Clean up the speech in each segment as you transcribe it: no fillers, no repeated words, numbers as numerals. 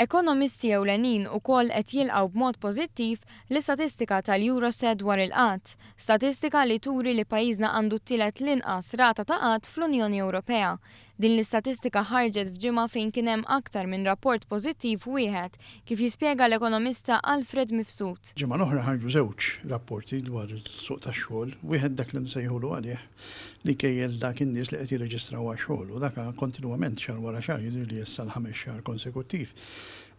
Ekonomisti ewlenin ukoll qed jilqgħu b'mod pożittiv l-istatistika tal-Eurostat dwar il-qgħad, statistika li turi li pajjiżna għandu t-tielet l-inqas rata ta' qgħad fl-Unjoni Ewropea. Din l-istatistika ħarġet f'ġimgħa fejn kien hemm aktar minn rapport pożittiv wieħed, kif jispjega l-ekonomista Alfred Mifsud. Ġimgħa l-oħra ħarġu żewġ rapporti dwar is-suq tax-xogħol, wieħed dak li nsejħulu għalih li jkejjel dak in-nies li qed jirreġistraw għax-xogħol u dak kontinwament xahar wara xahar jidhirli issa l-ħames xahar konsekuttiv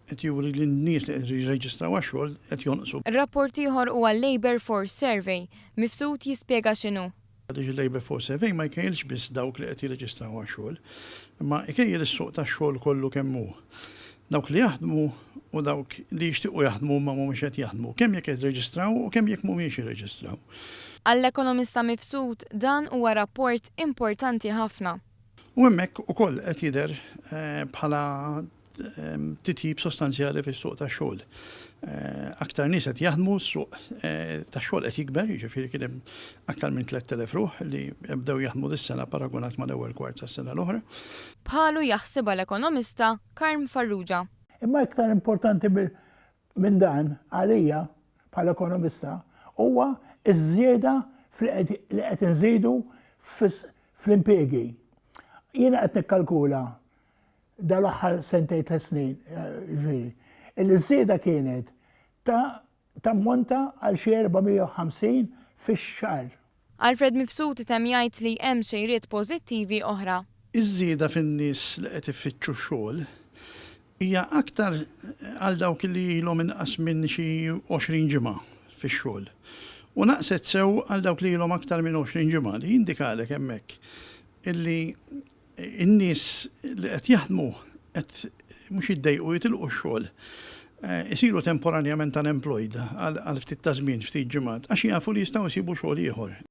qed juri li n-nies li qed jirreġistraw għax-xogħol qed jonqsu. Rapport ieħor huwa l-Labour Force Survey. Mifsud jispjega x'inhu. Għaliex il-Labour Force Survey ma jkejjilx biss dawk li qed jirreġistraw għax-xogħol, imma jkejjel is-suq tax-xogħol kollu kemm hu. Dawk li jaħdmu u dawk li jixtiequ jaħdmu imma mhumiex qed jaħdmu, kemm jekk qed jirreġistraw u kemm jekk mhumiex jirreġistraw. Għall-ekonomista Mifsud, dan huwa rapport importanti ħafna. U hemmhekk ukoll qed jidher bħala titjib sostanzjali fis-suq tax-xogħol. Aktar nies qed jaħdmu, s-suq tax-xogħol qed jikber, jiġifieri kien hemm aktar minn 3,000 ruħ li bdew jaħdmu dis-sena paragunat mal-ewwel kwart tas-sena l-oħra. Bħalu jaħsibha l-ekonomista Karm Farrugia. Imma iktar importanti minn dan għalija bħala ekonomista huwa ż-żieda li qed inżidu fl-impjiegi. Jiena qed nikkalkula dal-aħħar sentejn tliet snin, ġifieri, illi ż-żieda kienet ta' tammonta għal xi 450 fix-xahar. Alfred Mifsud itemm jgħid li hemm xejriet pożittivi oħra. Iż-żieda fin-nies li qed ifittxu xogħol hija aktar għal dawk li ilhom inqas minn xi 20 ġimgħa fix-xogħol u naqset sew għal dawk li ilhom aktar minn 20 ġimgħa li jindikalek hemmhekk illi In-nies li qed jaħdmu qed mhux jiddejqu jitilqu x-xogħol, isiru temporanjament unemployed għal ftit ta' żmien, ftit ġimgħat, għax jafu li jistgħu jsibu xogħol ieħor.